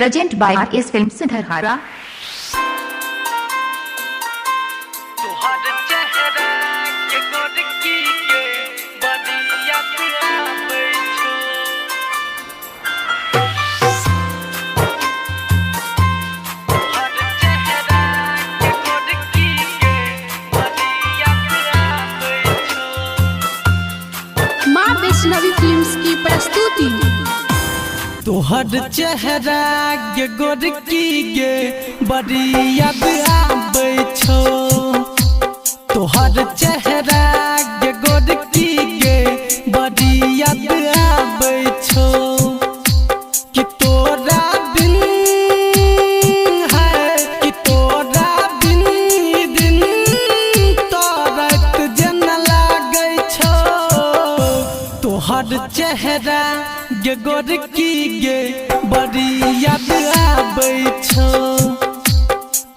Present by R S film Dharhara. तोहर चेहरा के गोरकी के बड़ी याद आबै छौ। तोहर चेहरा के गोरकी के बड़ी याद आबै छौ। माँ वैष्णवी फिल्म्स की प्रस्तुति। तोहर चेहरा गे गोरकी गे बड़ी याद आबै छौ। तोहर चेहरा गे गोरकी गे बड़ी याद आबै छौ। कि तोरा बिन है, कि तोरा बिन दिन तोरत जेना लागै छौ। तोहर चेहरा गे गोरकी गे बड़ी याद आबै छौ।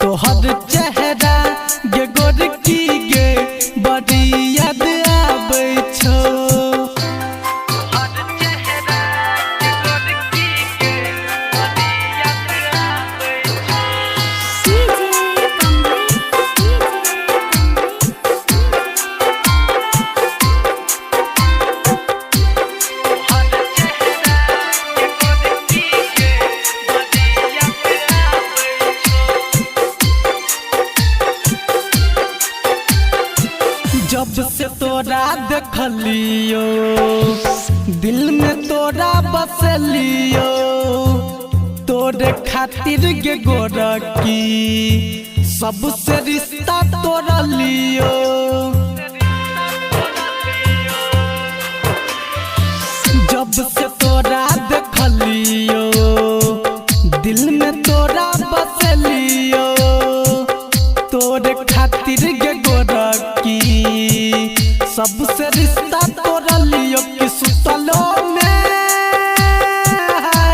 तोहर चेहरा गे गोरकी गे बड़ी याद आबै छौ। तोहर चेहरा गे गोरकी गे बड़ी याद आबै छौ। तोहर चेहरा गे गोरकी गे बड़ी याद आबै छौ। जब से तोरा देखलियो, दिल में तोरा बसलियो, तोरे खातिर गे गोरकी सबसे रिश्ता तोरा लियो। जब से तोरा देखलियो, दिल में तोरा बसलियो, तोरे खातिर गे गोरकी सबसे रिश्ता तोरा लियो। कि सुतलो में है,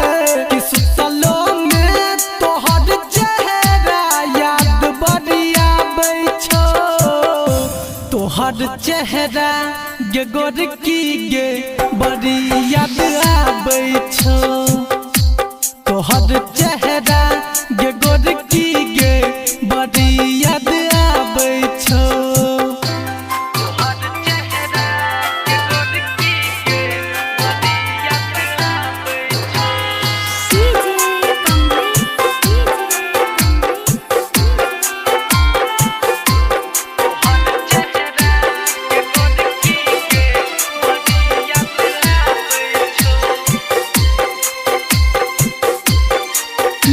कि सुतलो में तोहर चेहरा याद बड़ी आबै छौ। तोहर चेहरा गे गोरकी गे बड़ी याद आबै छौ। तोहर चेहरा गे गोरकी गे बड़ी याद आबै छौ। तोहर चेहरा गे गोरकी गे बड़ी याद आबै छौ। तोहर चेहरा गे गोरकी गे बड़ी याद आबै छौ।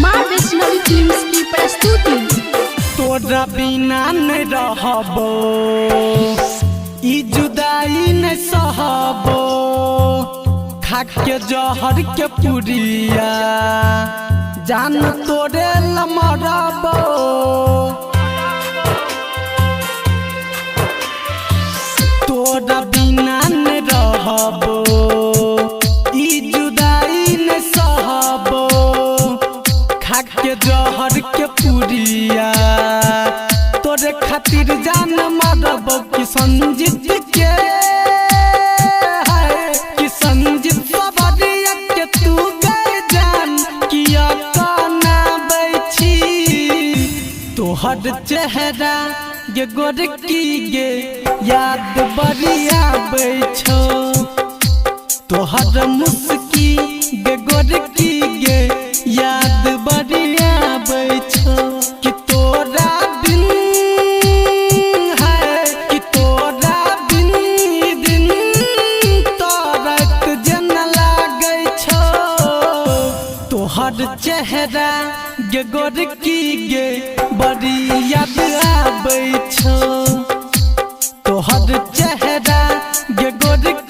माँ वैष्णवी फिल्म्स की प्रस्तुति। तोरा बिना नहीं रहबो, ई जुदाई नहीं सहबो, खाके जहर के पुरिया जान तोरे लमरबो। तोरा बिना नहीं रहबो, ई जुदाई नहीं सहबो, खाके जहर के पुरिया तोरे खातिर जान मारब। कि संजीत के है, कि संजीत सबरिया के तू गए जान किया काना छी। तोहर चेहरा गे गोरकी गे याद बड़ी आबै छौ। तोहर मुस्की गे गोरकी गे याद बड़ी आबै छौ। कि तोरा बिन है, कि तोरा बिन दिन तोरत जेना लागै छौ। तोहर चेहरा गे गोरकी गे बड़ी याद आबै छौ। तोहर चेहरा गे गोरकी